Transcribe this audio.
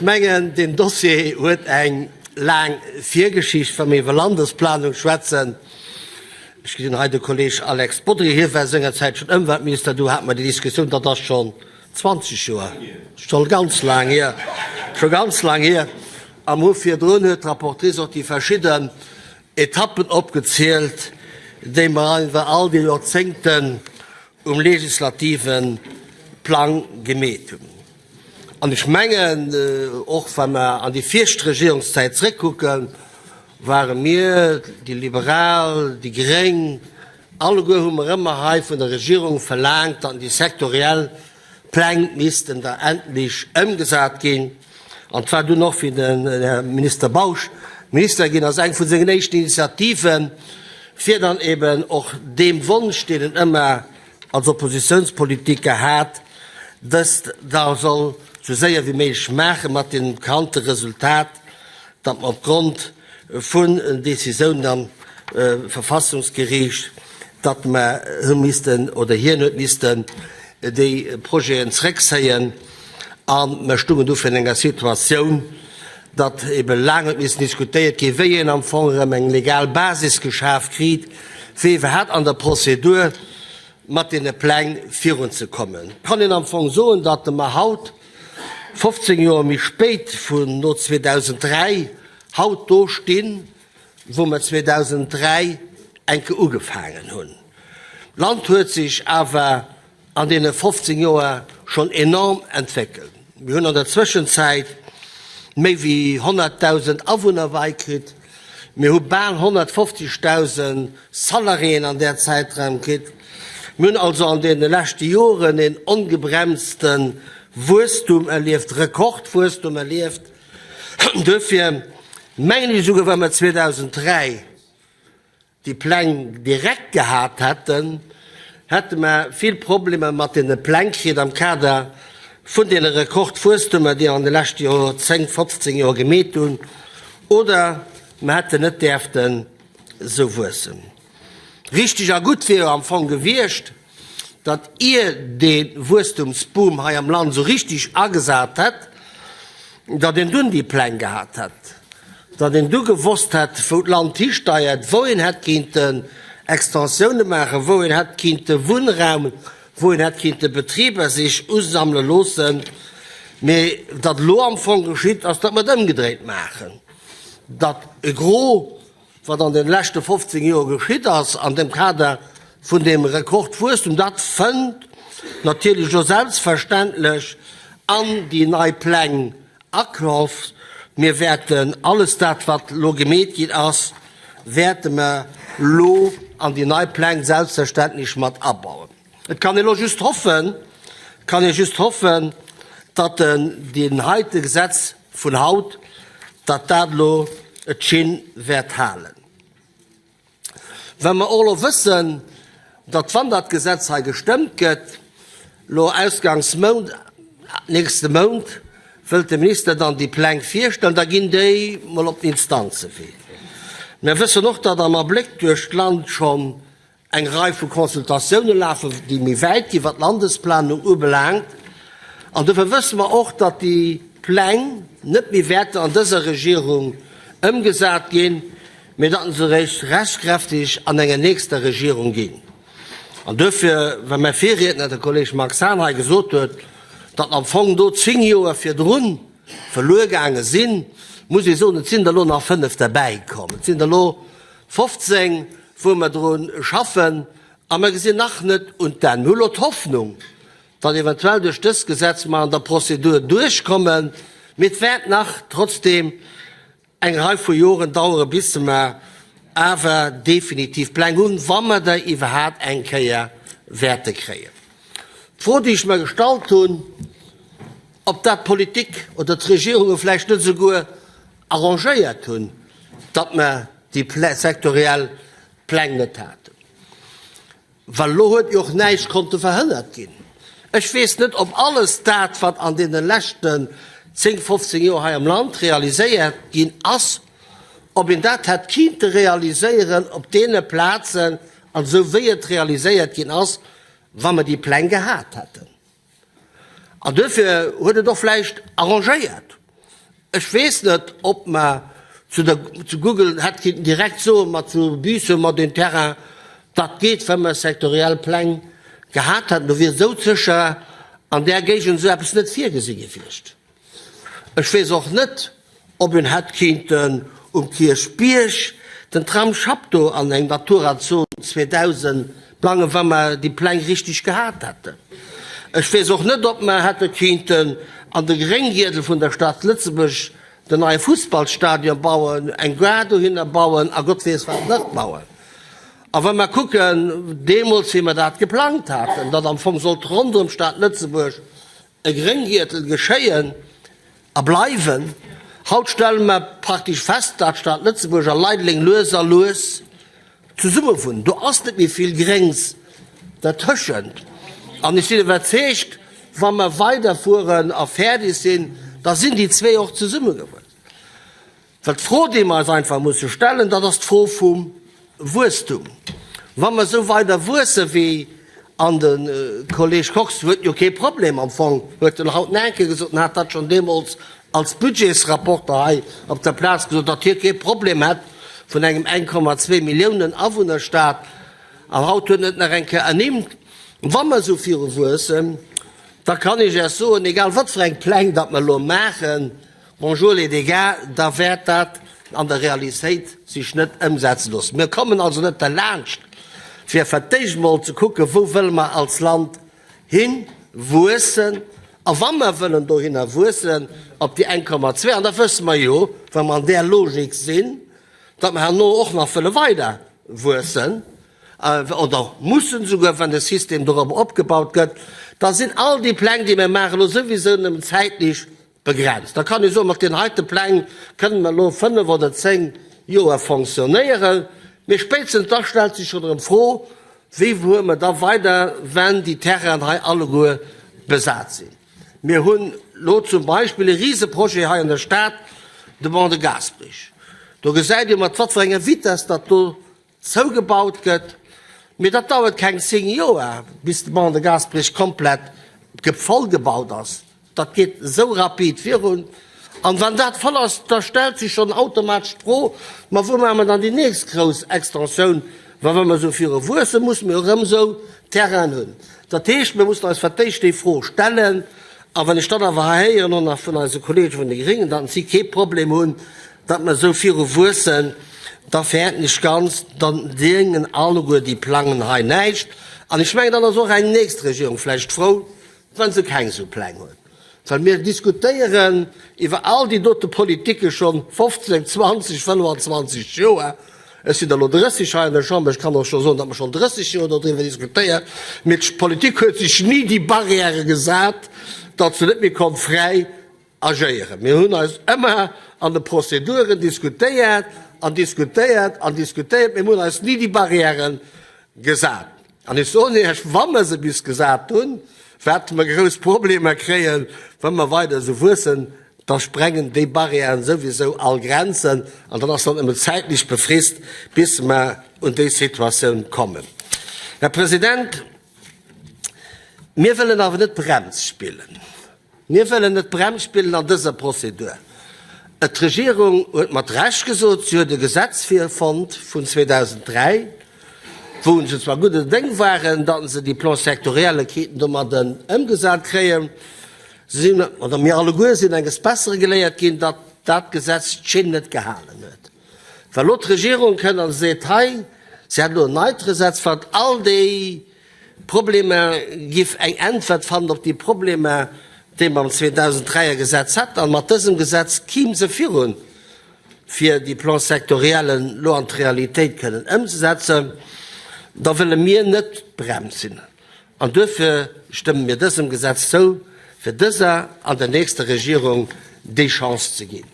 mengen, deen Dossier huet eng laang Virgeschicht, wa mir iwwer Landesplanung schwätzen. Ech gesinn hei de Kolleeg Alex Bodry, hie war sengerzäit schonn Ëmweltminister, do hate mer déi Diskussioun, dat ass schonn 20 Joer, scho ganz laang hier, scho ganz laang hier. A mer hu virdrun, huet d'Rapportrice och déi verschidden Etappen opgezielt, déi mer iwwer all déi Jorzéngten um legislative Plang gemeet hunn. An ech mengen, och wa mer an déi viischt Regierungszäit zréckkucken, ware mir, déi Liberal, déi Gréng, alleguer hu mer ëmmer hei vun der Regierung verlaangt, datt déi sektoriell Pläng missten da endlech ëmgesat ginn. An et war dunn och, wéi den Här Minister Bausch Minister ginn ass, eng vu sengen éischten Initiativen, fir dann eben och deem Wonsch, deen en ëmmer als Oppositionspolitiker hat, dëst da soll sou séier wéi méiglech maachen, mat deem bekannte Resultat, datt mer opgrond vun Décisiounen am Verfassungsgeriicht, datt mer hu missten, oder hien huet missten déi Projeten zréckzéien a mer stungen du virun enger Situatioun, datt ebe laang huet missen diskutéiert ginn, wéi een am Fong erëm eng legal Basis geschaf kriit, fir iwwerhaapt an der Prozedur mat deene Pläng virunzekommen. Kann een am Fong soen, datt mer haut, 15 Joer méi spéit, vun no 2003, haut do stinn, wou mer 2003 enke ugefaangen hunn. D'Land huet sech awer an deene 15 Joer schonn enorm entwéckelt. Mir hunn an der Zwëschenzäit méi wéi 100.000 Awunner bei kritt. Mir hu bal 150.000 Salariéen an där Zäitraum kritt. Mir hunn also an deene leschte Joren een ongebremste Wuesstum erlieft, Rekordwuesstum erlieft. Duerfir mengen ech esouguer, wa mer 2003 déi Pläng direkt gehat hätten, hätte mer vill Problemer mat deene Pläng kritt am Kader vun deene Rekordwuesstummer, déi an de leschte Joer, 10, 15 Joer gemeet hunn, oder mer hätten net däerften esou wuessen. Richteg a gutt wier jo am Fong gewiescht, datt ier dee Wuesstumsboom hei am Land esou richtig agesat hätt, datt een dunn déi Pläng gehat hätt, datt een du gewosst hätt, wou d'Land histeiert, wou een hätt kinnten Extensioune maachen, wou een hätt kinnte Wunnraum, wou een hätt kinnte Betriber sech usammele loossen. Mee wat elo am Fong geschitt, ass, datt mer et ëmgedréit maachen, datt e Gros Wat an de leschte 15 Joer geschitt ass an dem Kader vun deem Rekordwuesstum, dat fënnt natierlech elo selbstverständlech an déi nei Pläng Akloff. Mir wäerten alles dat, wat elo gemeet ginn ass, wäerte mer elo an déi nei Pläng selbstverständlech mat abauen. Et kann ee elo just hoffen, kann ee just hoffen, datt deen heite Gesetz vun haut, datt dat elo d'Schinn wäert halen. Well mer och elo wëssen, datt wann dat Gesetz hei gestëmmt gëtt, elo ausgangs Mount, nächste Mount, wëllt de Minister dann déi Pläng virstellen, da ginn déi mol op den Instanzewee. Mer wëssen och, datt am Abléck duerch d'Land schonn Eng Rei vu Consultatioune lafen, déi méi wäit ginn, wat d'Landesplanung ubelaangt. An dofir wësse mer och, datt déi Pläng net méi wäerten an dëser Regierung ëmgesat ginn, mee datt se eréischt rechtskräfteg an enger nächster Regierung ginn. An duerfir, well mäi Virriedner, de Kolleg Max Hahn, hei gesot huet, datt am Fong do 10 Joer virdrun verluer gaange sinn, muss ee soen, et sinn der elo nach 5 derbäikomm. Et sinn der elo 15, wou mer dru schaffen, a mer gesinn nach net un d'Enn. Mir hu lo d'Hoffnung, datt eventuell duerch dëst Gesetz mer an der Prozedur duerchkommen, mee et wäert nach trotzdeem eng Rei vu Joren dauere bis mer awer definitiv Pläng hunn, wa mer der iwwerhaapt eng Kéier wäerte kréien. D'Fro, déi ech mer gestallt hunn, ob dat d'Politik oder d'Regierunge vläicht net esouguer arrangéiert hunn, datt mer déi sektoriell Pläng net haten, well elo huet jo och näischt konnte verhënnert ginn. Ech weess net, ob alles dat, wat an deene leschten 10, 15 Joer hei am Land realiséiert ginn ass, ob een dat hätt kinnte realiséieren op deene Plazen an esou wéi et realiséiert ginn ass, wa mer déi Pläng gehat hätten. An duerfir huet et och vläicht arrangéiert. Ech weess net, ob mer zu der, zu Google hätt kinnten direkt soen, ma zu Biissen hu mer deen Terrain, dat geet, wa mer sektoriell Pläng gehat hätten. Do wier souzecher an där Géigend esou eppes net virgesi gewiescht. Ech weess och net, ob een hätt kinnten um Kierchbierg den Tramsschapp do an eng Naturazon 2000 plangen, wa mer déi Pläng richtig gehat hätten. Ech weess och net, ob mer hätte kinnten an de Gréngierdel vun der Stad Lëtzebuerg den neie Fussballstadion bauen, eng Gare dohinner bauen a Gott weess wat nach bauen. A wa mer kucken, deemools wéi mer dat geplangt haten, datt am Fong sollt ronderëm d'Stad Lëtzebuerg e Gréngierdel geschéien a bleiwen. Haut stelle mer praktesch fest, dat d'Stad Lëtzebuerg a Leideleng lues a lues zesummewunnen. Do ass net méi vill Gréngs dertëschent. An ech sinn iwwerzeegt, wa mer weiderfueren a fäerdeg sinn, da sinn déi zwee och zesummegewunnt. Well d'Fro, déi mer eis einfach musse stellen, dat ass d'Fro vum Wuesstum. Wa mer esou weider wuesse wéi, an de Kolleeg Kox huet jo kee Problem am Fong, huet en haut nach eng Kéier gesot, en hat dat schonn deemools als Budgetsrapporter hei op der Plaz gesot, datt hie kee Problem hätt vun engem 1,2 Milliounen Awunnerstaat, an haut huet en et nach eng Kéier ernimmt, wa mer esou viru wuessen, da kann ech Iech soen, egal wat fir eng Pläng datt mer elo maachen, Bonjour les dégâts, da wäert dat an der Realitéit sech net ëmsetzen loossen. Mir kommen also net derlaanscht, fir fir d'éischt emol ze kucken, wou wëlle mer als Land hi wuessen. A wa mer wëllen dohinner wuessen, op déi 1,2, an da wësse mer jo, wa mer an där Logik sinn, datt mer herno och nach wëlle weider wuessen, oder mussen souguer, wann de System dorobber opgebaut gëtt, da sinn all déi Pläng, déi mer maachen, elo souwisou nëmmen zäitlech Begrenzt. Da kann ee soen, mat deenen heite Pläng kënnen mer elo 5 oder 10 Joer fonctionnéieren, mee spéitstens da stellt sech schonn erëm d'Fro, wéi fuere mer da weider, wenn déi Terrainen hei alleguer besat sinn. Mir hunn elo zum Beispill e Riseprojet hei an der Stad, de Ban de Gasperich. Do gesäit ee mat wat fir enger Vitesse datt do zougebaut gëtt, mee dat dauert keng 10 Joer, bis de Ban de Gasperich komplett vollgebaut ass. Dat geet esou rapid virun. An wann dat voll ass, da stellt sech schonn automatesch d'Fro, Ma wou maache mer dann déi nächst grouss Extensioun? Well wa mer esou viru wuessen, musse mir jo erëm esou Terrainen hunn. Dat heescht, mir mussen eis fir d'éischt déi Fro stellen. A wann ech dann awer hei héieren, och nach vun eise Kollege vun de Gréngen, datt si kee Problem hunn, datt mer esou viru wuessen, da fäerten ech ganz, dann déngen alleguer déi Plangen hei näischt. An ech mengen, dann ass och eng nächst Regierung vläicht frou, wa se keng esou Pläng huet. Well mir diskutéieren iwwer all déi dote Politike scho 15, 20, 25 Joer. Ech sinn der elo 30 hei an der Chamber, ech kann och scho soen, datt mer schonn 30 Joer dodriwwer diskutéieren. Mee d'Politik huet sech ni déi Barrièrë gesat, datt se net méi konnt fräi Agéieren. Mir hunn eis ëmmer an de Prozeduren diskutéiert an diskutéiert an diskutéiert, mee mir hunn eis ni déi Barrièrë gesat. An ech soen Iech, wa mer se bis gesat hunn, wäerte mer grouss Problemer kréien, wa mer weider esou wuessen, da sprengen déi Barrièren souwisou all Grenzen an dann ass dat nëmmen zäitlech befrist, bis mer un déi Situatioun kommen. Här President, mir wëllen awer net d'Brems spillen. Mir wëllen net d'Brems spillen an dëser Prozedur. D'Regierung huet mat Recht gesot, si huet e Gesetz virfonnt vun 2003, wou se zwar gudde Déng waren, datt se déi Plan-sectorielleketen domadden ëmgesat kréien. Se sinn, oder mir alleguer sinn enges Bessere geléiert ginn, datt dat Gesetz d'Schinn net gehalen huet. Wa lo d'Regierung kënnt a seet, hei, si hätt elo en neit Gesetz, wat all déi Problemer giff eng Äntwert fannen op déi Problemer, déi mer am 2003 er Gesetz haten, an mat dësem Gesetz kiim se virun, fir déi Plans sectoriellen lo an d'Realitéit kënnen ëmzesetzen, da wëlle mir net d'Brems sinn. An duerfir stëmme mir dësem Gesetz zou, fir dëser an der nächster Regierung déi Chance ze ginn.